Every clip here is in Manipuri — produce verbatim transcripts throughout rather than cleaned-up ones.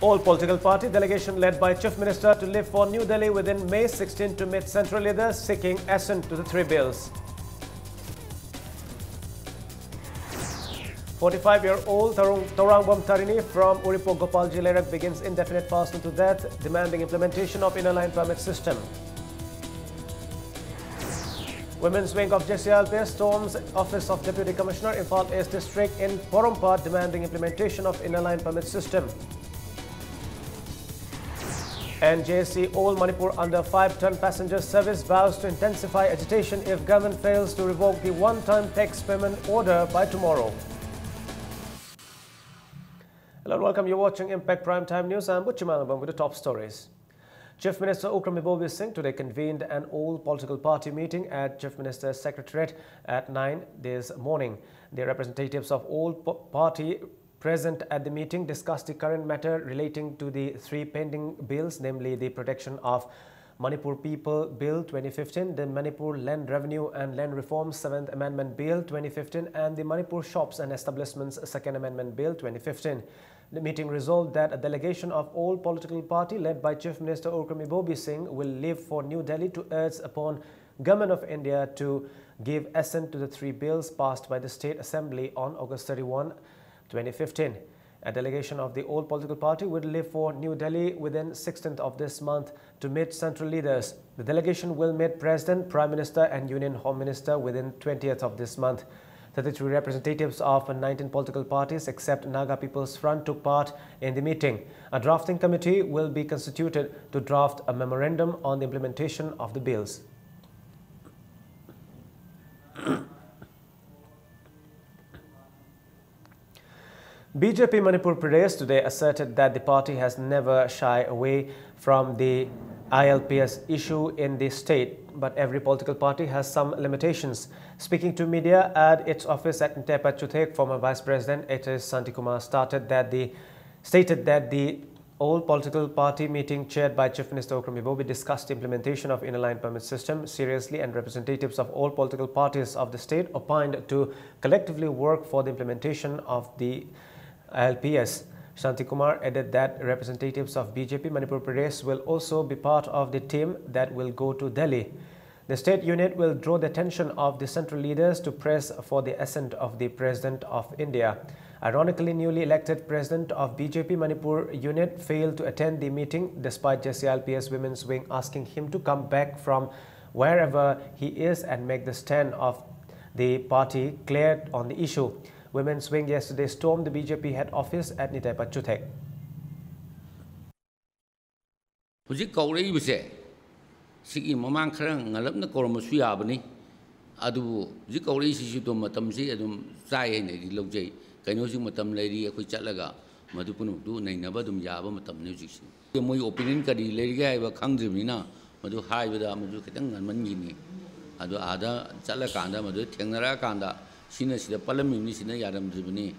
All political party delegation led by Chief Minister to leave for New Delhi within May sixteen to meet central leaders seeking assent to the three bills. Forty-five-year-old Tarung- Taurangwam Tarini from Uripok Gopalji Lerak begins indefinite fasting to death, demanding implementation of Inner Line Permit System. Women's wing of J C I L P S storms Office of Deputy Commissioner, Imphal East District in Porompat, demanding implementation of Inner Line Permit System. And J A C All Manipur under five-ton passenger service vows to intensify agitation if government fails to revoke the one-time tax payment order by tomorrow. Hello and welcome. You're watching Impact Prime Time News. I'm Buchimanabam with the top stories. Chief Minister Okram Ibobi Singh today convened an all political party meeting at Chief Minister's Secretariat at nine this morning. The representatives of all po- party present at the meeting discussed the current matter relating to the three pending bills, namely the Protection of Manipur People Bill twenty fifteen, the Manipur Land Revenue and Land Reform Seventh Amendment Bill twenty fifteen, and the Manipur Shops and Establishments Second Amendment Bill twenty fifteen. The meeting resolved that a delegation of all political party led by Chief Minister Okram Ibobi Singh will leave for New Delhi to urge upon Government of India to give assent to the three bills passed by the State Assembly on August thirty-one, twenty fifteen. A delegation of the all political party will leave for New Delhi within sixteenth of this month to meet central leaders. The delegation will meet President, Prime Minister and Union Home Minister within twentieth of this month. Thirty-three representatives of nineteen political parties except Naga People's Front took part in the meeting. A drafting committee will be constituted to draft a memorandum on the implementation of the bills. B J P Manipur Pradesh today asserted that the party has never shy away from the I L P S issue in the state, but every political party has some limitations. Speaking to media at its office at Ntepa Chuthek, former Vice President H S Santikumar started that the stated that the all political party meeting chaired by Chief Minister Okram Ibobi discussed implementation of Inner Line Permit System seriously, and representatives of all political parties of the state opined to collectively work for the implementation of the I L P S. Shanti Kumar added that representatives of B J P Manipur Pradesh will also be part of the team that will go to Delhi. The state unit will draw the attention of the central leaders to press for the assent of the President of India. Ironically, newly elected president of B J P Manipur unit failed to attend the meeting despite J C I L P S women's wing asking him to come back from wherever he is and make the stand of the party clear on the issue. Women's wing yesterday stormed the B J P head office at Nitai Pachuthek. ꯍꯧꯖꯤꯛ ꯀꯧꯔꯛꯏꯕꯁꯦ ꯁꯤꯒꯤ ꯃꯃꯥꯡ ꯈꯔ ꯉꯜꯂꯞꯅ ꯀꯧꯔꯝꯕꯁꯨ ꯌꯥꯕꯅꯤ꯫ ꯑꯗꯨꯕꯨ ꯍꯧꯖꯤꯛ ꯀꯧꯔꯛꯏꯁꯤꯁꯨ ꯑꯗꯨꯝ ꯃꯇꯝꯁꯤ ꯑꯗꯨꯝ ꯆꯥꯏ ꯍꯥꯏꯅ ꯑꯩꯗꯤ ꯂꯧꯖꯩ꯫ ꯀꯩꯅꯣ, ꯍꯧꯖꯤꯛ ꯃꯇꯝ ꯂꯩꯔꯤ, ꯑꯩꯈꯣꯏ ꯆꯠꯂꯒ ꯃꯗꯨ ꯄꯨꯝꯅꯃꯛꯇꯨ ꯅꯩꯅꯕ ꯑꯗꯨꯝ ꯌꯥꯕ ꯃꯇꯝꯅꯤ ꯍꯧꯖꯤꯛꯁꯤ꯫ ꯃꯣꯏ ꯑꯣꯄꯤꯅꯤꯌꯟ ꯀꯔꯤ ꯂꯩꯔꯤꯒꯦ ꯍꯥꯏꯕ ꯈꯪꯗ꯭ꯔꯤꯕꯅꯤꯅ ꯃꯗꯨ ꯍꯥꯏꯕꯗ ꯃꯗꯨ ꯈꯤꯇꯪ ꯉꯟꯃꯟꯈꯤꯅꯤ꯫ ꯑꯗꯨ ꯑꯥꯗ ꯆꯠꯂꯀꯥꯟꯗ ꯃꯗꯨ ꯊꯦꯡꯅꯔꯛꯑꯀꯥꯟꯗ ꯁꯤꯅ ꯁꯤꯗ ꯄꯜꯂꯝꯃꯤꯕꯅꯤ, ꯁꯤꯅ ꯌꯥꯔꯝꯗ꯭ꯔꯤꯕꯅꯤ,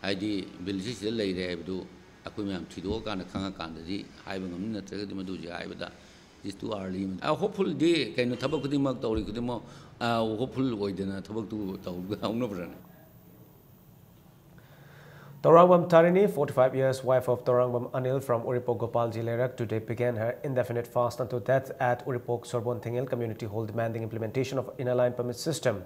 ꯍꯥꯏꯗꯤ ꯕꯤꯜꯁꯤ ꯁꯤꯗ ꯂꯩꯔꯦ ꯍꯥꯏꯕꯗꯨ ꯑꯩꯈꯣꯏ ꯃꯌꯥꯝ ꯊꯤꯗꯣꯛꯑꯀꯥꯟꯗ ꯈꯪꯉꯀꯥꯟꯗꯗꯤ ꯍꯥꯏꯕ ꯉꯝꯅꯤ, ꯅꯠꯇ꯭ꯔꯒꯗꯤ ꯃꯗꯨ ꯍꯧꯖꯤꯛ ꯍꯥꯏꯕꯗ it's too early꯫ ꯍꯣꯞꯐꯨꯜꯗꯤ ꯀꯩꯅꯣ, ꯊꯕꯛ ꯈꯨꯗꯤꯡꯃꯛ ꯇꯧꯔꯤ ꯈꯨꯗꯤꯡꯃꯛ ꯍꯣꯞꯐꯨꯜ ꯑꯣꯏꯗꯅ ꯊꯕꯛꯇꯨ ꯇꯧꯍꯧꯅꯕ꯭ꯔꯅꯦ? Taurangvam Tarini, forty-five years, wife of Taurangvam Anil from Uripok Gopalji Lerak, today began her indefinite fast until death at Uripok Sorbon Thengel Community Hall, demanding implementation of Inner Line Permit System.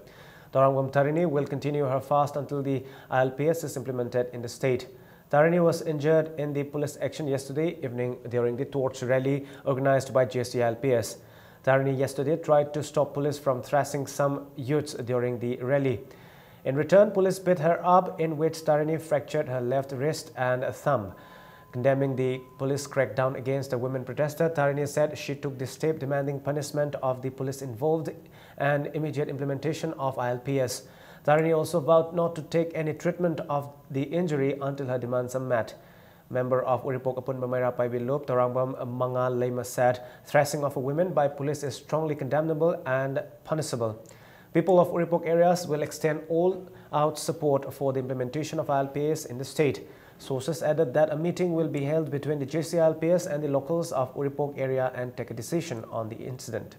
Taurangvam Tarini will continue her fast until the I L P S is implemented in the state. Tarini was injured in the police action yesterday evening during the torch rally organized by J C I L P S. Tarini yesterday tried to stop police from thrashing some youths during the rally. In return, police beat her up, in which Tarini fractured her left wrist and thumb. Condemning the police crackdown against the women protester, Tarini said she took this step demanding punishment of the police involved and immediate implementation of I L P S. Tarini also vowed not to take any treatment of the injury until her demands are met. Member of Uripok Apunba Maira Paibi Lup, Taurangvam Mangal Leima said, thrashing of a woman by police is strongly condemnable and punishable. People of Uripok areas will extend all out support for the implementation of I L P S in the state. Sources added that a meeting will be held between the J C I L P S and the locals of Uripok area and take a decision on the incident.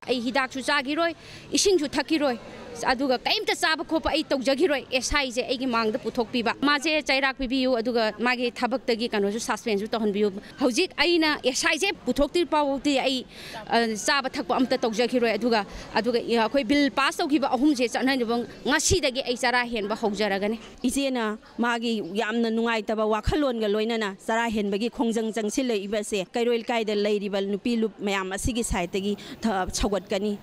ꯑꯩ ꯍꯤꯗꯥꯛꯁꯨ ꯆꯥꯈꯤꯔꯣꯏ, ꯏꯁꯤꯡꯁꯨ ꯊꯛꯈꯤꯔꯣꯏ꯫ ꯑꯗꯨꯒ ꯀꯩꯝꯇ ꯆꯥꯕ ꯈꯣꯠꯄ ꯑꯩ ꯇꯧꯖꯈꯤꯔꯣꯏ꯫ ꯑꯦꯁ ꯑꯥꯏꯁꯦ ꯑꯩꯒꯤ ꯃꯥꯡꯗ ꯄꯨꯊꯣꯛꯄꯤꯕ, ꯃꯥꯁꯦ ꯆꯩꯔꯥꯛ ꯄꯤꯕꯤꯌꯨ, ꯑꯗꯨꯒ ꯃꯥꯒꯤ ꯊꯕꯛꯇꯒꯤ ꯀꯩꯅꯣꯁꯨ ꯁꯁꯄꯦꯟꯁꯁꯨ ꯇꯧꯍꯟꯕꯤꯌꯨ꯫ ꯍꯧꯖꯤꯛ ꯑꯩꯅ ꯑꯦꯁ ꯑꯥꯏꯁꯦ ꯄꯨꯊꯣꯛꯇ꯭ꯔꯤ ꯐꯥꯎꯕꯗꯤ ꯑꯩ, ꯑ, ꯆꯥꯕ ꯊꯛꯄ ꯑꯝꯇ ꯇꯧꯖꯈꯤꯔꯣꯏ꯫ ꯑꯗꯨꯒ, ꯑꯗꯨꯒ ꯑꯩꯈꯣꯏ ꯕꯤꯜ ꯄꯥꯁ ꯇꯧꯈꯤꯕ ꯑꯍꯨꯝꯁꯦ ꯆꯠꯅꯅꯕ ꯉꯁꯤꯗꯒꯤ ꯑꯩ ꯆꯔꯥ ꯍꯦꯟꯕ ꯍꯧꯖꯔꯒꯅꯤ꯫ ꯏꯆꯦꯅ ꯃꯥꯒꯤ ꯌꯥꯝꯅ ꯅꯨꯡꯉꯥꯏꯇꯕ ꯋꯥꯈꯜꯂꯣꯟꯒ ꯂꯣꯏꯅꯅ ꯆꯔꯥ ꯍꯦꯟꯕꯒꯤ ꯈꯣꯡꯖꯪ ꯆꯪꯁꯤꯜꯂꯛꯏꯕꯁꯦ ꯀꯩꯔꯣꯏ ꯂꯩꯀꯥꯏꯗ ꯂꯩꯔꯤꯕ ꯅꯨꯄꯤ ꯂꯨꯞ ꯃꯌꯥꯝ ꯑꯁꯤꯒꯤ ꯁꯥꯏꯠꯇꯒꯤ ꯊ-, ꯁꯧꯒꯠꯀꯅꯤ꯫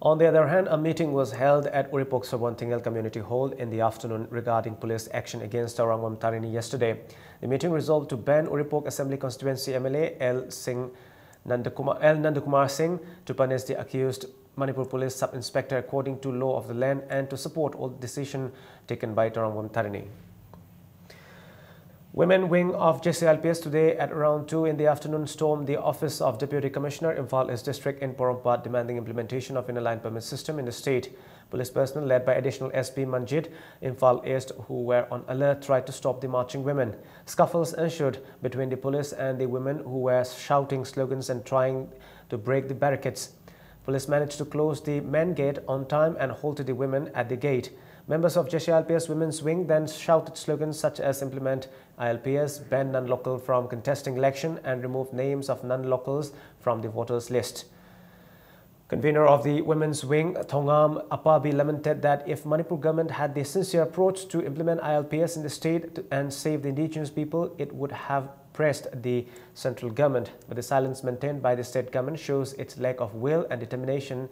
On the other hand, a meeting was held at Uripok Sobon Thingal Community Hall in the afternoon regarding police action against Taurangwam Tarini yesterday. The meeting resolved to ban Uripok Assembly Constituency M L A L Singh Nandakumar, L Nandakumar Singh to punish the accused Manipur Police Sub-Inspector according to law of the land and to support all decision taken by Taurangwam Tarini. Women wing of J C I L P S today at around two in the afternoon stormed the office of Deputy Commissioner, Imphal East District in Porompat, demanding implementation of inner line permit system in the state. Police personnel led by Additional S P Manjit, Imphal East, who were on alert, tried to stop the marching women. Scuffles ensued between the police and the women, who were shouting slogans and trying to break the barricades. Police managed to close the men gate on time and halted the women at the gate. Members of J C I L P S Women's Wing then shouted slogans such as "Implement I L P S, ban non-local from contesting election and remove names of non-locals from the voters list." Convener of the Women's Wing, Thongam Apabi, lamented that if Manipur government had the sincere approach to implement I L P S in the state to, and save the indigenous people, it would have pressed the central government. But the silence maintained by the state government shows its lack of will and determination,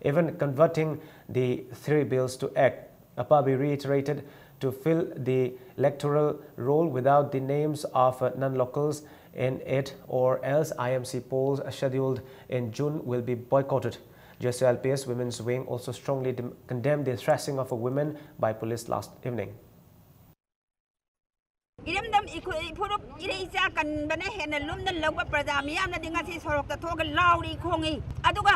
even converting the three bills to act. Apabi reiterated to fill the electoral roll without the names of, uh, non-locals in it, or else I M C polls scheduled in June will be boycotted. J C I L P S Women's Wing also strongly dem- condemned the thrashing of a woman by police last evening. ꯏꯔꯝꯗꯝ ꯏꯈꯨ- ꯏꯐꯨꯔꯨꯞ ꯏꯔꯩ ꯏꯆꯥ ꯀꯟꯕꯅ ꯍꯦꯟꯅ ꯂꯨꯝꯅ ꯂꯧꯕ ꯄ꯭ꯔꯖꯥ ꯃꯤꯌꯥꯝꯅꯗꯤ ꯉꯁꯤ ꯁꯣꯔꯣꯛꯇ ꯊꯣꯛꯑꯒ ꯂꯥꯎꯔꯤ ꯈꯣꯡꯉꯤ꯫ ꯑꯗꯨꯒ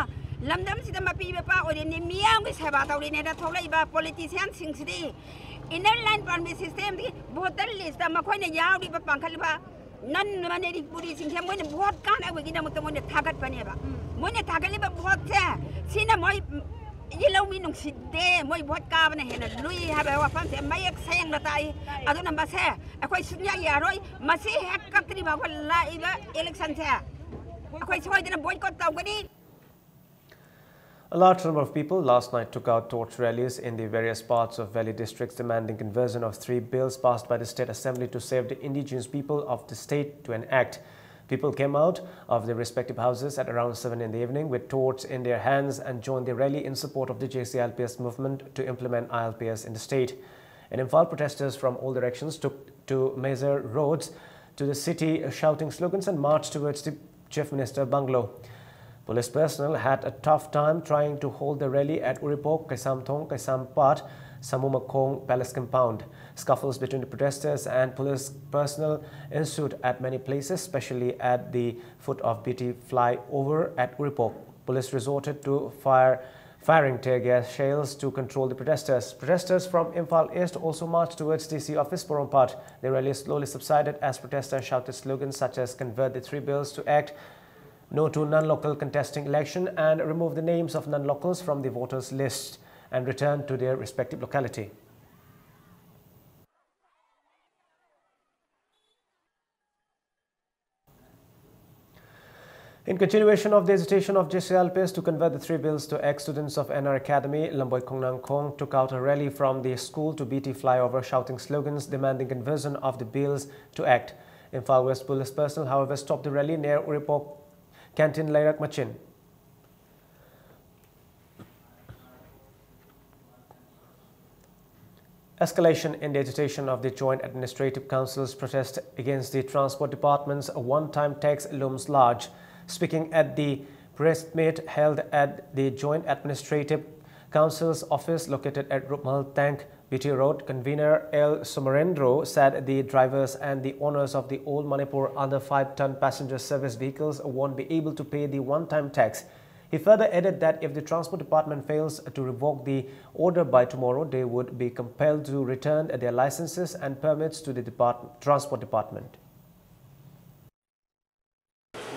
ꯂꯝꯗꯝꯁꯤꯗ ꯃꯄꯤ ꯃꯄꯥ ꯑꯣꯏꯔꯤꯅꯤ, ꯃꯤꯌꯥꯝꯒꯤ ꯁꯦꯕꯥ ꯇꯧꯔꯤꯅꯦꯅ ꯊꯣꯛꯂꯛꯏꯕ ꯄꯣꯂꯤꯇꯤꯁꯤꯌꯥꯟꯁꯤꯡꯁꯤꯗꯤ ꯏꯟꯅꯔ ꯂꯥꯏꯟ ꯄꯔꯃꯤꯠ ꯁꯤꯁꯇꯦꯝꯗꯒꯤ ꯚꯣꯇꯔ ꯂꯤꯁꯇ ꯃꯈꯣꯏꯅ ꯌꯥꯎꯔꯤꯕ ꯄꯥꯡꯈꯠꯂꯤꯕ ꯅꯟ ꯃꯅꯤꯄꯨꯔꯤꯁꯤꯡꯁꯦ ꯃꯣꯏꯅ ꯚꯣꯠ ꯀꯥꯟꯅꯕꯒꯤꯗꯃꯛꯇ ꯃꯣꯏꯅ ꯊꯥꯒꯠꯄꯅꯦꯕ꯫ ꯃꯣꯏꯅ ꯊꯥꯒꯠꯂꯤꯕ ꯚꯣꯠꯁꯦ ꯁꯤꯅ ꯃꯣꯏ ꯑꯩꯒꯤ ꯂꯧꯃꯤ ꯅꯨꯡꯁꯤꯗꯦ, ꯃꯣꯏ ꯚꯣꯠ ꯀꯥꯕꯅ ꯍꯦꯟꯅ ꯂꯨꯏ ꯍꯥꯏꯕ ꯋꯥꯐꯝꯁꯦ ꯃꯌꯦꯛ ꯁꯦꯡꯅ ꯇꯥꯛꯏ꯫ ꯑꯗꯨꯅ ꯃꯁꯦ ꯑꯩꯈꯣꯏ ꯁꯨꯡꯌꯥ ꯌꯥꯔꯣꯏ꯫ ꯃꯁꯤ ꯍꯦꯛ ꯀꯛꯇ꯭ꯔꯤ ꯐꯥꯎꯕ ꯂꯥꯛꯏꯕ ꯏꯂꯦꯛꯁꯟꯁꯦ ꯑꯩꯈꯣꯏ ꯁꯣꯏꯗꯅ ꯕꯣꯏꯀꯣꯠ ꯇꯧꯒꯅꯤ꯫ A large number of people last night took out torch rallies in the various parts of Valley districts demanding conversion of three bills passed by the State Assembly to save the indigenous people of the state to an act. People came out of their respective houses at around seven in the evening with torches in their hands and joined the rally in support of the J C I L P S movement to implement I L P S in the state. In Imphal, protesters from all directions took to major roads to the city, shouting slogans and marched towards the Chief Minister bungalow. Police personnel had a tough time trying to hold the rally at Uripok, Kaisamthong, Kaisampat, Samumakhong Palace compound. Scuffles between the protesters and police personnel ensued at many places, especially at the foot of B T flyover at Uripok. Police resorted to fire firing tear gas shells to control the protesters. Protesters from Imphal East also marched towards D C office Porompat. The rally slowly subsided as protesters shouted slogans such as "Convert the three bills to act," "No to non-local contesting election," and "Remove the names of non-locals from the voters list and return to their respective locality." In continuation of the agitation of J C I L P S to convert the three bills to act, students of N R Academy, Lamboi Khongnang Khong, took out a rally from the school to B T flyover, shouting slogans demanding conversion of the bills to act. Imphal West police personnel, however, stopped the rally near Uripok Canteen Leirak Machin. Escalation in the agitation of the Joint Administrative Council's protest against the Transport Department's one-time tax looms large. Speaking at the press meet held at the Joint Administrative Council's office located at Rupmal Tank, B T Road, convener L Sumarendro said the drivers and the owners of the old Manipur under five-ton passenger service vehicles won't be able to pay the one-time tax. He further added that if the Transport Department fails to revoke the order by tomorrow, they would be compelled to return their licenses and permits to the depart-, Transport Department.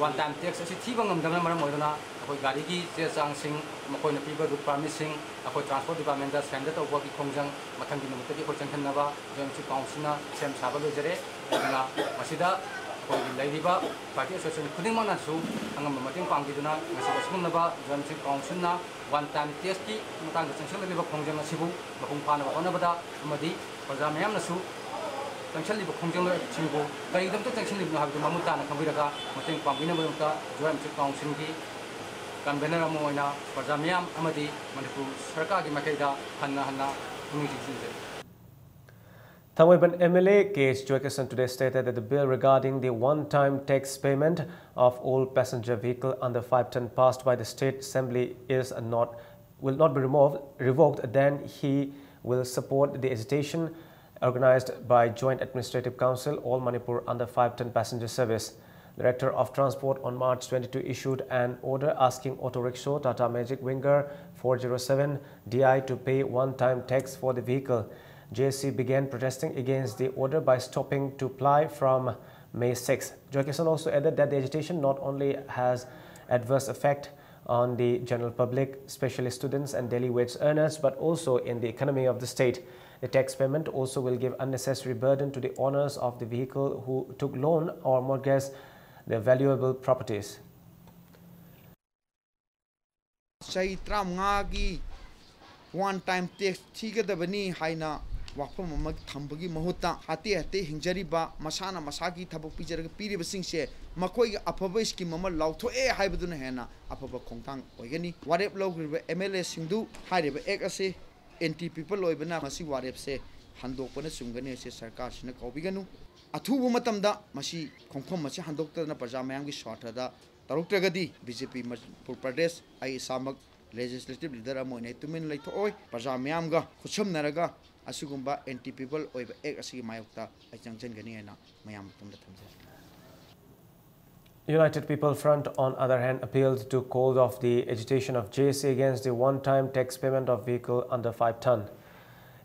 One time tax ꯑꯁꯤ ꯊꯤꯕ ꯉꯝꯗꯕꯅ ꯃꯔꯝ ꯑꯣꯏꯗꯨꯅ ꯑꯩꯈꯣꯏ ꯒꯥꯔꯤꯒꯤ ꯆꯦ ꯆꯥꯡꯁꯤꯡ, ꯃꯈꯣꯏꯅ ꯄꯤꯕ route permitꯁꯤꯡ, ꯑꯩꯈꯣꯏ Transport Departmentꯇ surrender ꯇꯧꯕꯒꯤ ꯈꯣꯡꯖꯪ ꯃꯊꯪꯒꯤ ꯅꯨꯃꯤꯠꯇꯒꯤ ꯑꯩꯈꯣꯏ ꯆꯪꯁꯤꯟꯅꯕ Joint Chief Councilꯅ ꯁꯦꯝ ꯁꯥꯕ ꯂꯣꯏꯖꯔꯦ꯫ ꯑꯗꯨꯅ ꯃꯁꯤꯗ ꯑꯩꯈꯣꯏꯒꯤ ꯂꯩꯔꯤꯕ party association ꯈꯨꯗꯤꯡꯃꯛꯅꯁꯨ ꯑꯉꯝꯕ ꯃꯇꯦꯡ ꯄꯥꯡꯕꯤꯗꯨꯅ ꯉꯁꯤ ꯑꯁꯤꯒꯨꯝꯂꯕ Joint Chief Councilꯅ one time taxꯀꯤ ꯃꯇꯥꯡꯗ ꯆꯪꯁꯤꯜꯂꯛꯂꯤꯕ ꯈꯣꯡꯖꯪ ꯑꯁꯤꯕꯨ ꯃꯄꯨꯡ ꯐꯥꯅꯕ ꯍꯣꯠꯅꯕꯗ ꯑꯃꯗꯤ ꯄ꯭ꯔꯖꯥ ꯃꯌꯥꯝꯅꯁꯨ ꯆꯪꯁꯤꯜꯂꯤꯕ ꯈꯣꯡꯖꯪꯁꯤꯡꯕꯨ ꯀꯔꯤꯒꯤꯗꯃꯛꯇ ꯆꯪꯁꯤꯜꯂꯤꯕꯅꯣ ꯍꯥꯏꯕꯗꯨ ꯃꯃꯨꯠ ꯇꯥꯅ ꯈꯪꯕꯤꯔꯒ ꯃꯇꯦꯡ ꯄꯥꯡꯕꯤꯅꯕꯒꯤꯗꯃꯛꯇ Joint Chief Councilꯒꯤ convener ꯑꯃ ꯑꯣꯏꯅ ꯄ꯭ꯔꯖꯥ ꯃꯤꯌꯥꯝ ꯑꯃꯗꯤ ꯃꯅꯤꯄꯨꯔ ꯁꯔꯀꯥꯔꯒꯤ ꯃꯥꯏꯀꯩꯗ ꯍꯟꯅ ꯍꯟꯅ ꯄꯨꯛꯅꯤꯡ ꯆꯤꯡꯁꯤꯟꯖꯔꯤ꯫ Thangmeiban M L A K H Joykisan today stated that the bill regarding the one-time tax payment of all passenger vehicle under five ton passed by the State Assembly is not, will not be removed, revoked, then he will support the agitation organized by Joint Administrative Council All Manipur under five ton passenger service. Director of Transport on March twenty-two issued an order asking auto rickshaw Tata Magic Winger four zero seven D I to pay one-time tax for the vehicle. J A C began protesting against the order by stopping to ply from May sixth. Joykisan also added that the agitation not only has adverse effect on the general public, especially students and daily wage earners, but also in the economy of the state. The tax payment also will give unnecessary burden to the owners of the vehicle who took loan or mortgage their valuable properties. ꯆꯍꯤ ꯇꯔꯥꯃꯉꯥꯒꯤ one time tax ꯊꯤꯒꯗꯕꯅꯤ ꯍꯥꯏꯅ ꯋꯥꯐꯝ ꯑꯃ ꯊꯝꯕꯒꯤ ꯃꯍꯨꯠꯇ, ꯍꯥꯇꯦ ꯍꯥꯇꯦ ꯍꯤꯡꯖꯔꯤꯕ, ꯃꯁꯥꯅ ꯃꯁꯥꯒꯤ ꯊꯕꯛ ꯄꯤꯖꯔꯒ ꯄꯤꯔꯤꯕꯁꯤꯡꯁꯦ ꯃꯈꯣꯏꯒꯤ ꯑꯐꯕ scheme ꯑꯃ ꯂꯥꯎꯊꯣꯛꯑꯦ ꯍꯥꯏꯕꯗꯨꯅ ꯍꯦꯟꯅ ꯑꯐꯕ ꯈꯣꯡꯊꯥꯡ ꯑꯣꯏꯒꯅꯤ꯫ ꯋꯥꯔꯦꯞ ꯂꯧꯈ꯭ꯔꯤꯕ M L Aꯁꯤꯡꯗꯨ ꯍꯥꯏꯔꯤꯕ act ꯑꯁꯤ anti people ꯑꯣꯏꯕꯅ ꯃꯁꯤ ꯋꯥꯔꯦꯞꯁꯦ ꯍꯟꯗꯣꯛꯄꯅ ꯆꯨꯝꯒꯅꯤ ꯍꯥꯏꯁꯦ ꯁꯔꯀꯥꯔꯁꯤꯅ ꯀꯥꯎꯕꯤꯒꯅꯨ꯫ ꯑꯊꯨꯕ ꯃꯇꯝꯗ ꯃꯁꯤ ꯈꯣꯡꯐꯝ ꯑꯁꯤ ꯍꯟꯗꯣꯛꯇꯗꯅ ꯄ꯭ꯔꯖꯥ ꯃꯌꯥꯝꯒꯤ ꯁ꯭ꯋꯥꯔꯊꯗ ꯇꯧꯔꯛꯇ꯭ꯔꯒꯗꯤ B J P Manipur Pradesh, ꯑꯩ ꯏꯁꯥꯃꯛ legislative leader ꯑꯃ ꯑꯣꯏꯅ ꯑꯩ ꯇꯨꯃꯤꯟꯅ ꯂꯩꯊꯣꯛꯑꯣꯏ꯫ ꯄ꯭ꯔꯖꯥ ꯃꯤꯌꯥꯝꯒ ꯈꯨꯠꯁꯝꯅꯔꯒ ꯑꯁꯤꯒꯨꯝꯕ anti people ꯑꯣꯏꯕ act ꯑꯁꯤꯒꯤ ꯃꯥꯌꯣꯛꯇ ꯑꯩ ꯆꯪꯁꯤꯟꯒꯅꯤ ꯍꯥꯏꯅ ꯃꯌꯥꯝ ꯃꯐꯝꯗ ꯊꯝꯖꯔꯤ꯫ United People Front, on other hand, appealed to call off the agitation of J A C against the one-time tax payment of vehicle under five ton.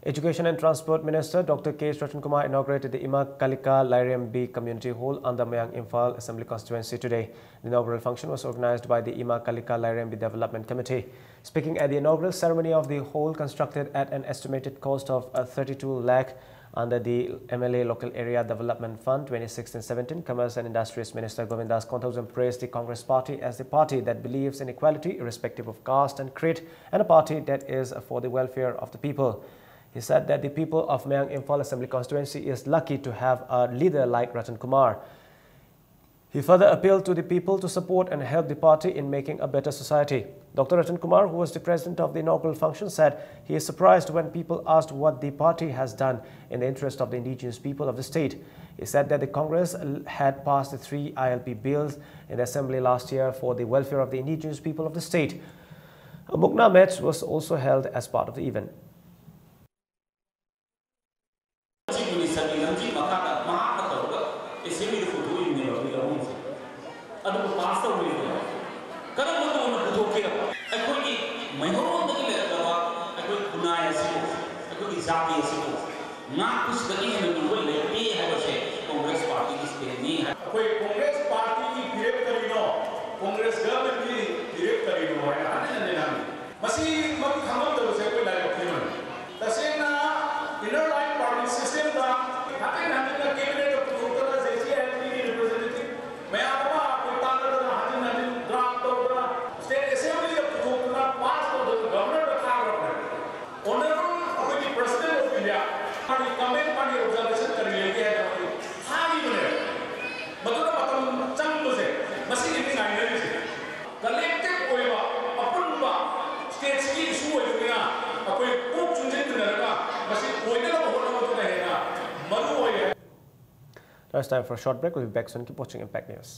Education and Transport Minister Doctor K Sachin Kumar inaugurated the Ima Kalika Lairembi Community Hall under Moirang Imphal Assembly Constituency today. The inaugural function was organized by the Ima Kalika Lairembi Development Committee. Speaking at the inaugural ceremony of the hall, constructed at an estimated cost of uh, thirty-two lakh under the M L A Local Area Development Fund twenty sixteen seventeen, Commerce and Industries Minister Govindas Konthoujam praised the Congress Party as the party that believes in equality irrespective of caste and creed, and a party that is for the welfare of the people. He said that the people of Moirang Imphal Assembly Constituency is lucky to have a leader like Ratan Kumar. He further appealed to the people to support and help the party in making a better society. Doctor Ratan Kumar, who was the president of the inaugural function, said he is surprised when people asked what the party has done in the interest of the indigenous people of the state. He said that the Congress had passed the three I L P bills in the assembly last year for the welfare of the indigenous people of the state. A Mukna match was also held as part of the event. Chief Minister ꯒꯤ ꯂꯝꯖꯤꯡ ꯃꯈꯥꯗ ꯃꯍꯥꯛꯅ ꯇꯧꯔꯒ ꯑꯦꯁꯦꯝꯕ꯭ꯂꯤꯗ ꯄꯨꯊꯣꯛꯏꯕꯅꯦꯕ ꯕꯤꯜ ꯑꯍꯨꯝꯁꯦ꯫ ꯑꯗꯨꯕꯨ ꯄꯥꯁ ꯇꯧꯔꯣꯏꯗꯅ ꯀꯔꯝꯕ ꯇꯧꯅ ꯄꯨꯊꯣꯛꯀꯦꯕ? ꯑꯩꯈꯣꯏꯒꯤ ꯃꯩꯍꯧꯔꯣꯟꯗꯒꯤ ꯂꯩꯔꯛꯂꯕ ꯑꯩꯈꯣꯏ ꯈꯨꯟꯅꯥꯏ ꯑꯁꯤꯕꯨ, ꯑꯩꯈꯣꯏꯒꯤ ꯖꯥꯇꯤ ꯑꯁꯤꯕꯨ ꯉꯥꯛꯄꯁꯤꯗꯒꯤ ꯍꯦꯟꯅ ꯂꯨꯕ ꯂꯩꯇꯦ ꯍꯥꯏꯕꯁꯦ ꯀꯣꯡꯒ꯭ꯔꯦꯁ ꯄꯥꯔꯇꯤꯒꯤ ꯁ꯭ꯇꯦꯟꯅꯤ ꯍꯥꯏ꯫ ꯑꯩꯈꯣꯏ ꯀꯣꯡꯒ꯭ꯔꯦꯁ ꯄꯥꯔꯇꯤꯒꯤ ꯐꯤꯔꯦꯞ ꯀꯔꯤꯅꯣ, ꯀꯣꯡꯒ꯭ꯔꯦꯁ ꯒꯚꯔꯟꯃꯦꯟꯠꯀꯤ ꯐꯤꯔꯦꯞ ꯀꯔꯤꯅꯣ ꯍꯥꯏꯅ ꯍꯟꯖꯤꯟ ꯍꯟꯖꯤꯟ ꯍꯪꯉꯤ꯫ ꯃꯁꯤꯃꯛ ꯈꯪꯉꯝꯗꯕꯁꯦ ꯑꯩꯈꯣꯏ ꯂꯥꯏꯕꯛ ꯊꯤꯕꯅꯤ꯫ ꯇꯁꯦꯡꯅ ꯏꯟꯅꯔ ꯂꯥꯏꯟ ꯄꯔꯃꯤꯠ ꯁꯤꯁꯇꯦꯝꯗ ꯍꯟꯖꯤꯟ ꯍꯟꯖꯤꯟꯅ ꯀꯦꯕꯤꯅꯦꯠꯇ ꯄꯨꯊꯣꯛꯇꯅ ꯖꯦ ꯁꯤ ꯑꯥꯏ ꯑꯦꯜ ꯄꯤꯒꯤ ꯔꯤꯄ꯭ꯔꯖꯦꯟꯇꯦꯇꯤꯚ ꯃꯌꯥꯝ ꯑꯃ ꯑꯩꯈꯣꯏ ꯇꯥꯟꯅꯗꯅ ꯍꯟꯖꯤꯟ ꯍꯟꯖꯤꯟ ꯗ꯭ꯔꯥꯐ ꯇꯧꯗꯅ ꯁ꯭ꯇꯦꯠ ꯑꯦꯁꯦꯝꯕ꯭ꯂꯤꯗ ꯄꯨꯊꯣꯛꯇꯅ ꯄꯥꯁ ꯇꯧꯗꯅ ꯒꯚꯔꯅꯔꯗ ꯊꯥꯈ꯭ꯔꯕꯅꯦ꯫ ꯑꯣꯅꯔꯦꯕꯜ ꯑꯩꯈꯣꯏꯒꯤ ꯄ꯭ꯔꯁꯤꯗꯦꯟꯠ ꯑꯣꯐ ꯏꯟꯗꯤꯌꯥ ꯃꯥꯒꯤ ꯀꯃꯦꯟꯠ, ꯃꯥꯒꯤ ꯑꯣꯕꯖꯥꯔꯕꯦꯁꯟ ꯀꯔꯤ ꯂꯩꯒꯦ ꯍꯥꯏꯅ ꯃꯗꯨ ꯊꯥꯈꯤꯕꯅꯦꯕ꯫ ꯃꯗꯨꯗ ꯃꯇꯝ ꯆꯪꯕꯁꯦ ꯃꯁꯤꯒꯤꯅꯤ ꯉꯥꯏꯅꯔꯤꯁꯦ꯫ ꯀꯂꯦꯛꯇꯤꯚ ꯑꯣꯏꯕ ꯑꯄꯨꯟꯕ ꯁ꯭ꯇꯦꯠꯁꯤꯒꯤ ꯏꯁꯨ ꯑꯣꯏꯕꯅꯤꯅ ꯑꯩꯈꯣꯏ ꯀꯣꯛ ꯆꯨꯡꯁꯤꯟꯃꯤꯟꯅꯔꯒ ꯃꯁꯤ ꯑꯣꯏꯅꯅꯕ ꯍꯣꯠꯅꯕꯗꯨꯅ ꯍꯦꯟꯅ ꯃꯔꯨ ꯑꯣꯏ꯫ Now it's time for a short break. We'll be back soon. Keep watching Impact News.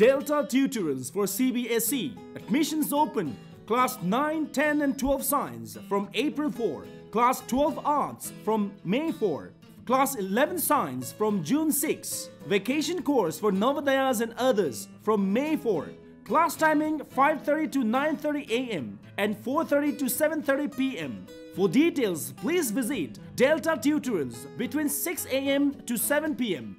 Delta Tutorials for C B S E. Admissions open. Class nine, ten and twelve Science from April four. Class twelve Arts from May four. Class eleven Science from June six. Vacation course for Navodayas and others from May four. Class timing five thirty to nine thirty a m and four thirty to seven thirty p m. For details, please visit Delta Tutorials between six a m to seven p m.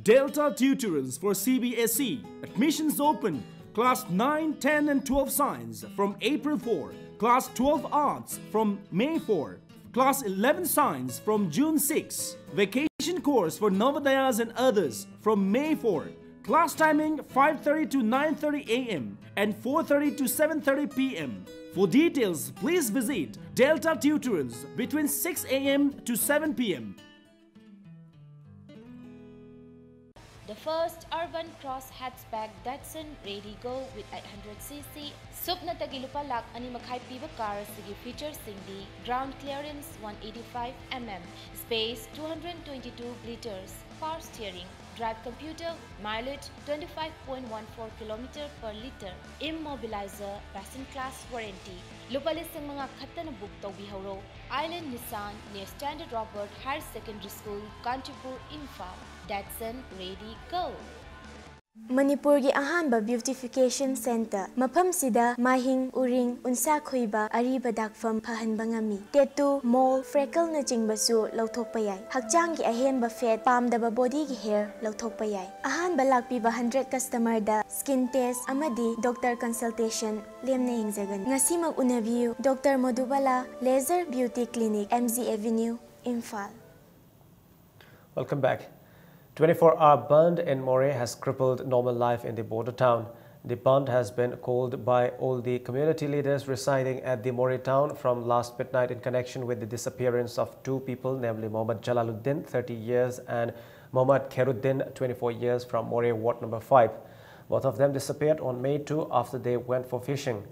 Delta Tutorials for C B S E. Admissions open. Class nine, ten and twelve Science from April four. Class twelve Arts from May four. Class eleven Science from June six. Vacation course for Navodayas and others from May four. Class timing five thirty to nine thirty a m and four thirty to seven thirty p m. For details, please visit Delta Tutorials between six a m to seven p m. The first urban cross hatchback Datsun Radigo with eight hundred c c. ꯁꯨꯞꯅꯇꯒꯤ ꯂꯨꯄꯥ ꯂꯥꯈ ꯑꯅꯤ ꯃꯈꯥꯏ ꯄꯤꯕ ꯀꯥꯔ ꯑꯁꯤꯒꯤ ꯐꯤꯆꯔꯁꯤꯡꯗꯤ: ground clearance one eighty-five mm, space two hundred twenty-two liters, power steering, drive computer, mileage twenty-five point one four kilometer per liter, immobilizer, best in class warranty. ꯂꯨꯄꯥ ꯂꯤꯁꯤꯡ ꯃꯉꯥ ꯈꯛꯇꯅ book ꯇꯧꯕꯤꯍꯧꯔꯣ꯫ Island Nissan, near Standard Robert Higher Secondary School, Kanchipur, Imphal. Datsun, ready, go! ꯃꯅꯤꯄꯨꯔꯒꯤ ꯑꯍꯥꯟꯕ beautification centre꯫ ꯃꯐꯝꯁꯤꯗ ꯃꯥꯏꯍꯤꯡ, ꯎꯔꯤꯡ, ꯎꯟꯁꯥ ꯈꯨꯏꯕ, ꯑꯔꯤꯕ ꯗꯥꯛꯐꯝ ꯐꯍꯟꯕ ꯉꯝꯃꯤ꯫ Tattoo, mole, freckleꯅꯆꯤꯡꯕꯁꯨ ꯂꯧꯊꯣꯛꯄ ꯌꯥꯏ꯫ ꯍꯛꯆꯥꯡꯒꯤ ꯑꯍꯦꯟꯕ fat, ꯄꯥꯝꯗꯕ bodyꯒꯤ hair ꯂꯧꯊꯣꯛꯄ ꯌꯥꯏ꯫ ꯑꯍꯥꯟꯕ ꯂꯥꯛꯄꯤꯕ hundred customerꯗ skin test ꯑꯃꯗꯤ doctor consultation ꯂꯦꯝꯅ ꯌꯦꯡꯖꯒꯅꯤ꯫ ꯉꯁꯤꯃꯛ ꯎꯅꯕꯤꯌꯨ꯫ Doctor Madhubala Laser Beauty Clinic, M G Avenue, Imphal. Welcome back. Twenty-four hour bandh in Moreh has crippled normal life in the border town. The bandh has been called by all the community leaders residing at the Moreh town from last midnight in connection with the disappearance of two people, namely Mohammad Jalaluddin, thirty years, and Mohammad Khairuddin, twenty-four years, from Moreh Ward number five. Both of them disappeared on May two after they went for fishing.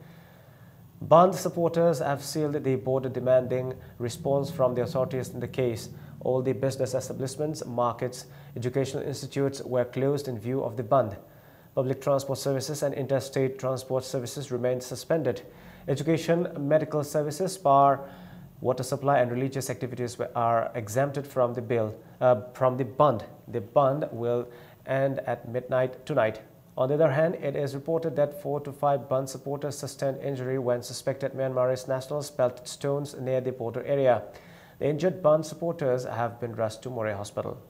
Bandh supporters have sealed the border demanding response from the authorities in the case. All the business establishments, markets, educational institutes were closed in view of the bandh. Public transport services and interstate transport services remained suspended. Education, medical services, power, water supply, and religious activities were, are exempted from the bill, uh, from the bandh. The bandh will end at midnight tonight. On the other hand, it is reported that four to five Bandh supporters sustained injury when suspected Myanmarese nationals pelted stones near the border area. The injured Bandh supporters have been rushed to Moreh Hospital.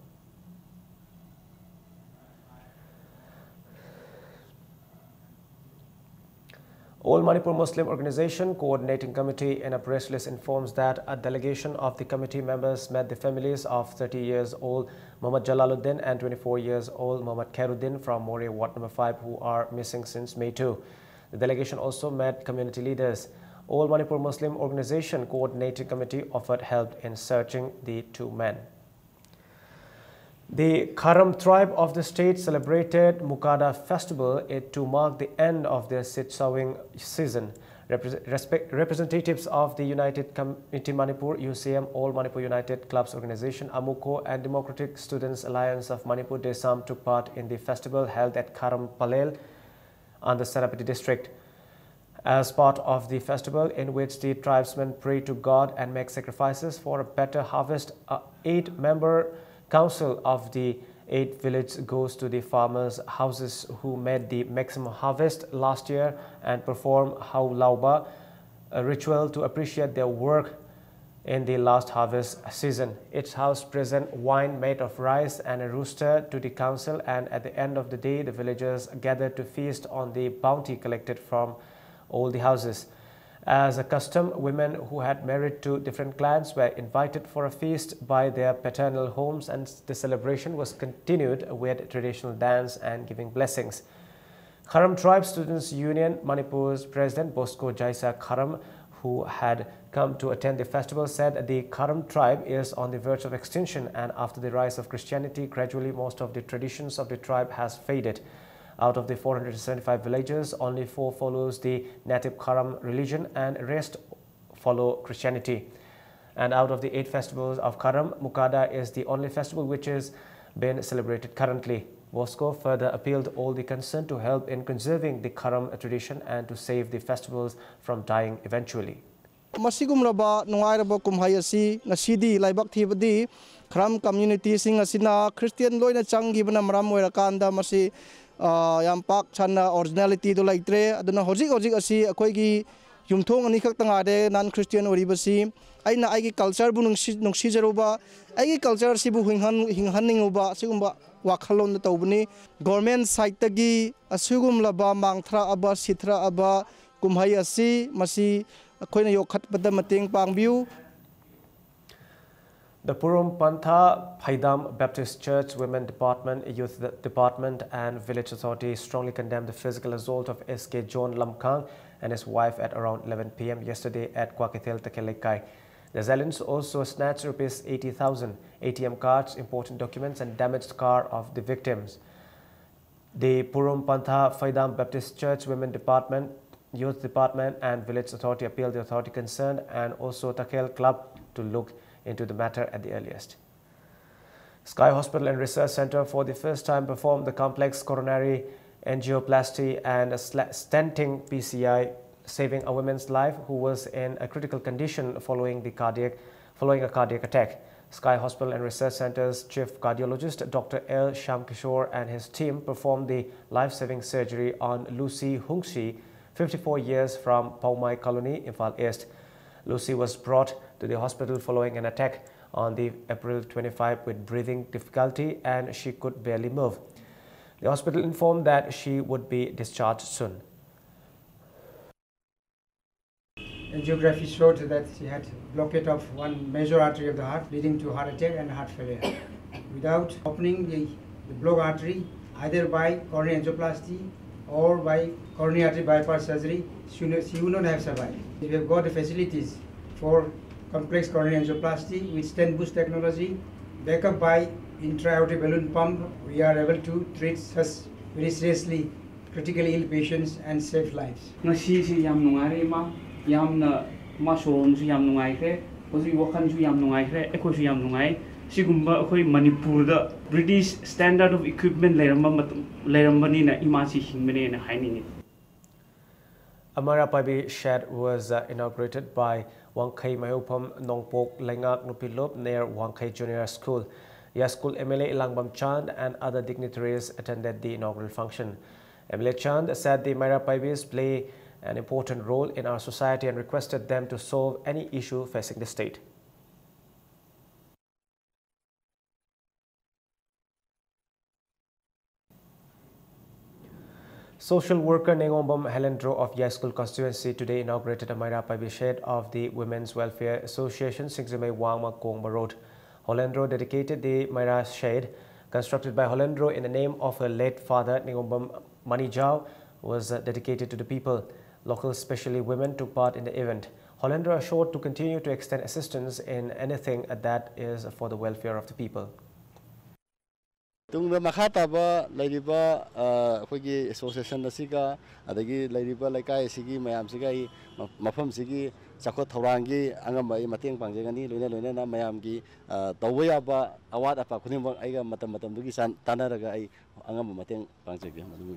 All Manipur Muslim Organization Coordinating Committee in a press release informs that a delegation of the committee members met the families of thirty years old Muhammad Jalaluddin and twenty-four years old Muhammad Khairuddin from Moreh Ward number five, who are missing since May two. The delegation also met community leaders. All Manipur Muslim Organization Coordinating Committee offered help in searching the two men. The Kharam tribe of the state celebrated Mukada festival to mark the end of their seed sowing season. Repre-, respect-, representatives of the United Committee Manipur, U C M, All Manipur United Clubs Organization, AMUCO, and Democratic Students Alliance of Manipur, DESAM, took part in the festival held at Kharam Palel on the Senapati district. As part of the festival, in which the tribesmen pray to God and make sacrifices for a better harvest, a eight-member council of the eight villages goes to the farmers' houses who made the maximum harvest last year and perform Hau Lauba, a ritual to appreciate their work in the last harvest season. Each house present wine made of rice and a rooster to the council, and at the end of the day, the villagers gathered to feast on the bounty collected from all the houses. As a custom, women who had married to different clans were invited for a feast by their paternal homes, and the celebration was continued with traditional dance and giving blessings. Kharam Tribe Students Union Manipur's President Bosco Jaisa Kharam, who had come to attend the festival, said the Kharam tribe is on the verge of extinction, and after the rise of Christianity, gradually most of the traditions of the tribe has faded. Out of the four hundred seventy-five villages, only four follows the native Kharam religion and rest follow Christianity. And out of the eight festivals of Kharam, Mukada is the only festival which is being celebrated currently. Bosco further appealed all the concerned to help in conserving the Kharam tradition and to save the festivals from dying eventually. ꯃꯁꯤꯒꯨꯝꯂꯕ ꯅꯨꯡꯉꯥꯏꯔꯕ ꯀꯨꯝꯍꯩ ꯑꯁꯤ ꯉꯁꯤꯗꯤ ꯂꯥꯏꯕꯛ ꯊꯤꯕꯗꯤ ꯈꯔꯝ ꯀꯝꯃ꯭ꯌꯨꯅꯤꯇꯤꯁꯤꯡ ꯑꯁꯤꯅ ꯈ꯭ꯔꯤꯁꯇꯤꯌꯥꯟ ꯂꯣꯏꯅ ꯆꯪꯈꯤꯕꯅ ꯃꯔꯝ ꯑꯣꯏꯔꯀꯥꯟꯗ ꯃꯁꯤ, ꯑ, ꯌꯥꯝ ꯄꯥꯛ ꯁꯟꯅ ꯑꯣꯔꯤꯖꯤꯅꯦꯂꯤꯇꯤꯗꯨ ꯂꯩꯇ꯭ꯔꯦ꯫ ꯑꯗꯨꯅ ꯍꯧꯖꯤꯛ ꯍꯧꯖꯤꯛ ꯑꯁꯤ ꯑꯩꯈꯣꯏꯒꯤ ꯌꯨꯝꯊꯣꯡ ꯑꯅꯤꯈꯛꯇ ꯉꯥꯏꯔꯦ ꯅꯟ ꯈ꯭ꯔꯤꯁꯇꯤꯌꯥꯟ ꯑꯣꯏꯔꯤꯕꯁꯤ꯫ ꯑꯩꯅ ꯑꯩꯒꯤ ꯀꯜꯆꯔꯕꯨ ꯅꯨꯡꯁꯤ-, ꯅꯨꯡꯁꯤꯖꯔꯨꯕ, ꯑꯩꯒꯤ ꯀꯜꯆꯔꯁꯤꯕꯨ ꯍꯤꯡꯍꯟ-, ꯍꯤꯡꯍꯟꯅꯤꯡꯉꯨꯕ, ꯑꯁꯤꯒꯨꯝꯕ ꯋꯥꯈꯜꯂꯣꯟꯗ ꯇꯧꯕꯅꯤ꯫ ꯒꯣꯔꯃꯦꯟ ꯁꯥꯏꯠꯇꯒꯤ ꯑꯁꯤꯒꯨꯝꯂꯕ ꯃꯥꯡꯊꯔꯛꯑꯕ, ꯁꯤꯊꯔꯛꯑꯕ ꯀꯨꯝꯍꯩ ꯑꯁꯤ, ꯃꯁꯤ ꯑꯩꯈꯣꯏꯅ ꯌꯣꯛꯈꯠꯄꯗ ꯃꯇꯦꯡ ꯄꯥꯡꯕꯤꯌꯨ꯫ The Purum Pantha Phaidam Baptist Church Women Department, Youth De-, Department and Village Authority strongly condemned the physical assault of S K John Lamkhang and his wife at around eleven p m yesterday at Kwakethel Takhel Leikai. The assailants also snatched rupees eighty thousand, A T M cards, important documents and damaged car of the victims. The Purum Pantha Phaidam Baptist Church Women Department, Youth Department and Village Authority appealed the authority concerned and also Takhel Club to look into the matter at the earliest. Sky Hospital and Research Center for the first time performed the complex coronary angioplasty and a sla-, stenting P C I, saving a woman's life who was in a critical condition following the cardiac, following a cardiac attack. Sky Hospital and Research Center's Chief Cardiologist Doctor L Shyamkishore and his team performed the life-saving surgery on Lucy Hungshi, fifty-four years, from Paumai Colony, Imphal East. Lucy was brought to the hospital following an attack on the April twenty-five with breathing difficulty and she could barely move. The hospital informed that she would be discharged soon. Angiography showed that she had blockade of one major artery of the heart, leading to heart attack and heart failure. Without opening the, the blocked artery, either by coronary angioplasty or by coronary artery bypass surgery, she would, she would not have survived. We have got the facilities for complex coronary angioplasty with stent boost technology, backup by intra-aortic balloon pump. We are able to treat such very seriously critically ill patients and save lives. ꯉꯁꯤꯁꯤ ꯌꯥꯝ ꯅꯨꯡꯉꯥꯏꯔꯦ ꯏꯃꯥ, ꯌꯥꯝꯅ ꯏꯃꯥ ꯁꯣꯔ ꯍꯣꯟꯕꯁꯨ ꯌꯥꯝ ꯅꯨꯡꯉꯥꯏꯈ꯭ꯔꯦ, ꯍꯧꯖꯤꯛ ꯋꯥꯈꯜꯁꯨ ꯌꯥꯝ ꯅꯨꯡꯉꯥꯏꯈ꯭ꯔꯦ, ꯑꯩꯈꯣꯏꯁꯨ ꯌꯥꯝ ꯅꯨꯡꯉꯥꯏ꯫ ꯁꯤꯒꯨꯝꯕ ꯑꯩꯈꯣꯏ ꯃꯅꯤꯄꯨꯔꯗ British standard of equipment ꯂꯩꯔꯝꯕ ꯃꯇꯝ, ꯂꯩꯔꯝꯕꯅꯤꯅ ꯏꯃꯥꯁꯤ ꯍꯤꯡꯕꯅꯦꯅ ꯍꯥꯏꯅꯤꯡꯉꯤ꯫ Amaira Paibi shed was uh, inaugurated by Wangkhei Mayopam Nongpok Lengak Nupilup near Wangkhei Junior School. Yaskhul M L A Elangbam Chand and other dignitaries attended the inaugural function. M L A Chand said the Maira Paibis play an important role in our society and requested them to solve any issue facing the state. Social worker Nengombam Helendro of Yaskhul constituency today inaugurated a Maira Paibi shed of the Women's Welfare Association, Singzimei Wangma Kongba Road. Helendro dedicated the Maira shed, constructed by Helendro in the name of her late father, Nengombam Manijao, was uh, dedicated to the people. Locals, especially women, took part in the event. Helendro assured to continue to extend assistance in anything that is for the welfare of the people. ꯇꯨꯡꯗ ꯃꯈꯥ ꯇꯥꯕ ꯂꯩꯔꯤꯕ ꯑ, ꯑꯩꯈꯣꯏꯒꯤ ꯑꯦꯁꯣꯁꯤꯌꯦꯁꯟ ꯑꯁꯤꯒ ꯑꯗꯒꯤ ꯂꯩꯔꯤꯕ ꯂꯩꯀꯥꯏ ꯑꯁꯤꯒꯤ ꯃꯌꯥꯝꯁꯤꯒ ꯑꯩ ꯃ- ꯃꯐꯝꯁꯤꯒꯤ ꯆꯥꯎꯈꯠ ꯊꯧꯔꯥꯡꯒꯤ ꯑꯉꯝꯕ ꯑꯩ ꯃꯇꯦꯡ ꯄꯥꯡꯖꯒꯅꯤ꯫ ꯂꯣꯏꯅ ꯂꯣꯏꯅꯅ ꯃꯌꯥꯝꯒꯤ ꯑ, ꯇꯧꯕ ꯌꯥꯕ ꯑꯋꯥꯠ ꯑꯄꯥ ꯈꯨꯗꯤꯡꯃꯛ ꯑꯩꯒ ꯃꯇꯝ ꯃꯇꯝꯗꯨꯒꯤ ꯆꯥꯟ- ꯇꯥꯟꯅꯔꯒ ꯑꯩ ꯑꯉꯝꯕ ꯃꯇꯦꯡ ꯄꯥꯡꯖꯒꯦ꯫ ꯃꯗꯨꯒꯤ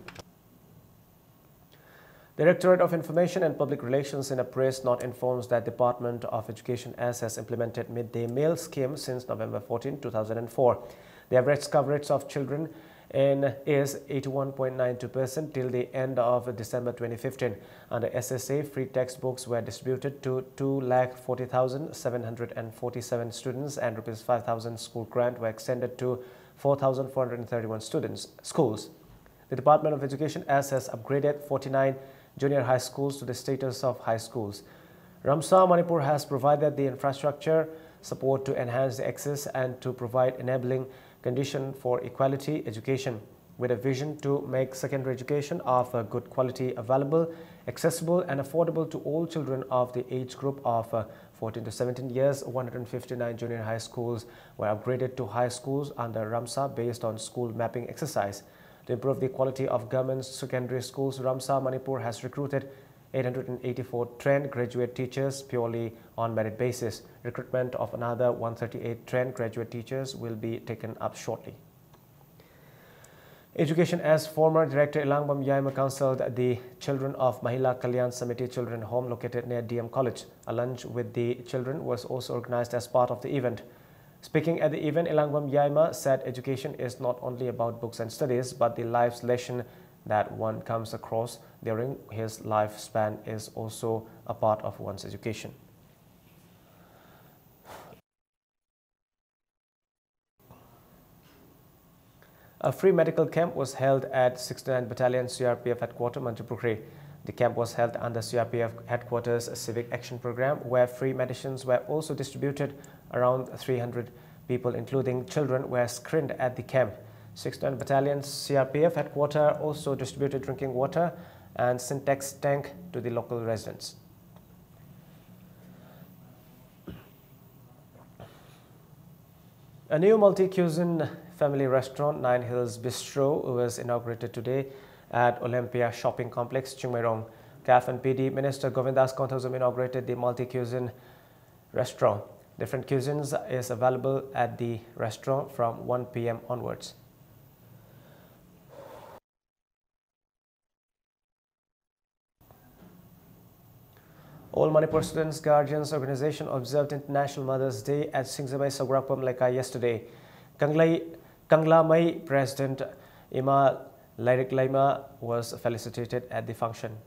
Directorate of Information and Public Relations in a press note informs that Department of Education S has implemented midday meal scheme since November fourteen, two thousand and four. The average coverage of children in is eighty-one point nine two percent till the end of December twenty fifteen. Under S S A, free textbooks were distributed to two lakh forty thousand seven hundred and forty-seven students and rupees five thousand school grant were extended to four thousand four hundred thirty-one students schools. The Department of Education S has upgraded forty-nine junior high schools to the status of high schools. Ramsa Manipur has provided the infrastructure support to enhance the access and to provide enabling condition for equality education, with a vision to make secondary education of a good quality available, accessible and affordable to all children of the age group of uh, fourteen to seventeen years. One hundred fifty-nine junior high schools were upgraded to high schools under Ramsa based on school mapping exercise. To improve the quality of government secondary schools, Ramsa Manipur has recruited eight hundred eighty-four trained graduate teachers purely on merit basis. Recruitment of another one thirty-eight trained graduate teachers will be taken up shortly. Education as former Director Elangbam Yaima counseled the children of Mahila Kalyan Samiti Children Home located near D M College. A lunch with the children was also organized as part of the event. Speaking at the event, Elangbam Yaima said education is not only about books and studies, but the life's lesson that one comes across during his lifespan is also a part of one's education. A free medical camp was held at sixty-ninth Battalion C R P F headquarters, Mantripukhri. The camp was held under C R P F headquarters Civic Action Program, where free medicines were also distributed. Around three hundred people, including children, were screened at the camp. sixty-ninth Battalion C R P F headquarters also distributed drinking water and Sintex tank to the local residents. A new multi-cuisine family restaurant, Nine Hills Bistro, was inaugurated today at Olympia Shopping Complex, Chingmeirong. CAF and P D Minister Govindas Konthoujam inaugurated the multi-cuisine restaurant. Different cuisines is available at the restaurant from one p m onwards. All Manipur Students Guardians Organization observed International Mother's Day at Singzamei Sagrakpam Lekai yesterday. Kanglei, Kanglamei President Ima Lairik Leima was felicitated at the function.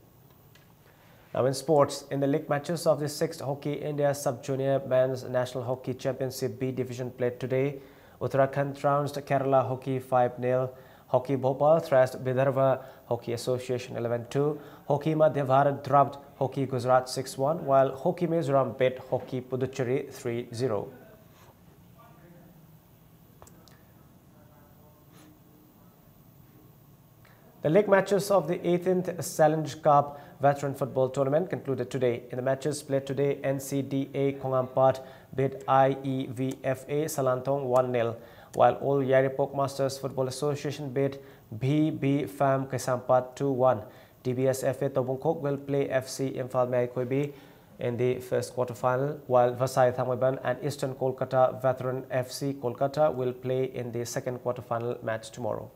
Now in sports, in the league matches of the sixth Hockey India Sub-Junior Men's National Hockey Championship B Division played today. Uttarakhand trounced Kerala Hockey five nil. Hockey Bhopal thrashed Vidarbha Hockey Association eleven two. Hockey Madhya Bharat dropped Hockey Gujarat six one, while Hockey Mizoram beat Hockey Puducherry three zero. The league matches of the eighteenth Challenge Cup Veteran Football Tournament concluded today. In the matches played today, N C D A Khongampat beat I E V F A Salantong one nil, while All Yairipok Masters Football Association beat B B Fam Kaisampat two one. T B S F A Tobungkhok will play F C Imphal Meikoibi in the first quarter-final, while Vasai Thangmeiban and Eastern Kolkata veteran F C Kolkata will play in the second quarter-final match tomorrow.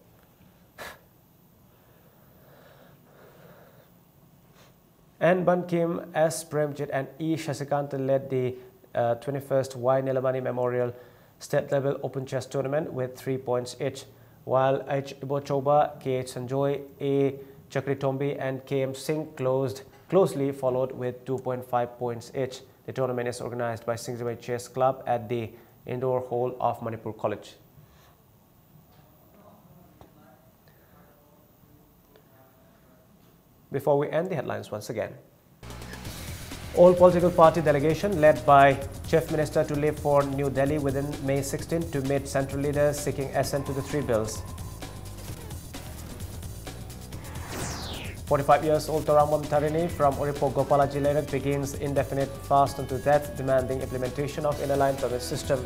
N Bankim, S Premjit, and E Shashikanta led the uh, twenty-first Y Nilamani Memorial State Level Open Chess Tournament with three points each, while H Ibochoba, K H Sanjoy, A Chakritombi, and K M Singh closed closely followed with two point five points each. The tournament is organized by Singjamei Chess Club at the Indoor Hall of Manipur College. Before we end, the headlines once again. All political party delegation led by Chief Minister to leave for New Delhi within May sixteenth to meet central leaders seeking assent to the three bills. Forty-five years old Torambam Tarini from Uripo Gopalaji Lerak begins indefinite fast unto death, demanding implementation of inner line permit system.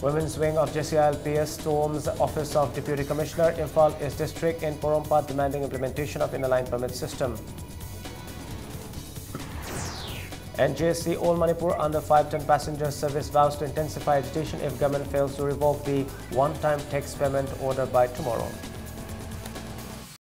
Women's wing of J C I L P S storms Office of Deputy Commissioner, Imphal East District in Porompat, demanding implementation of inner line permit system. N J C All Manipur under five ton passenger service vows to intensify agitation if government fails to revoke the one-time tax payment order by tomorrow.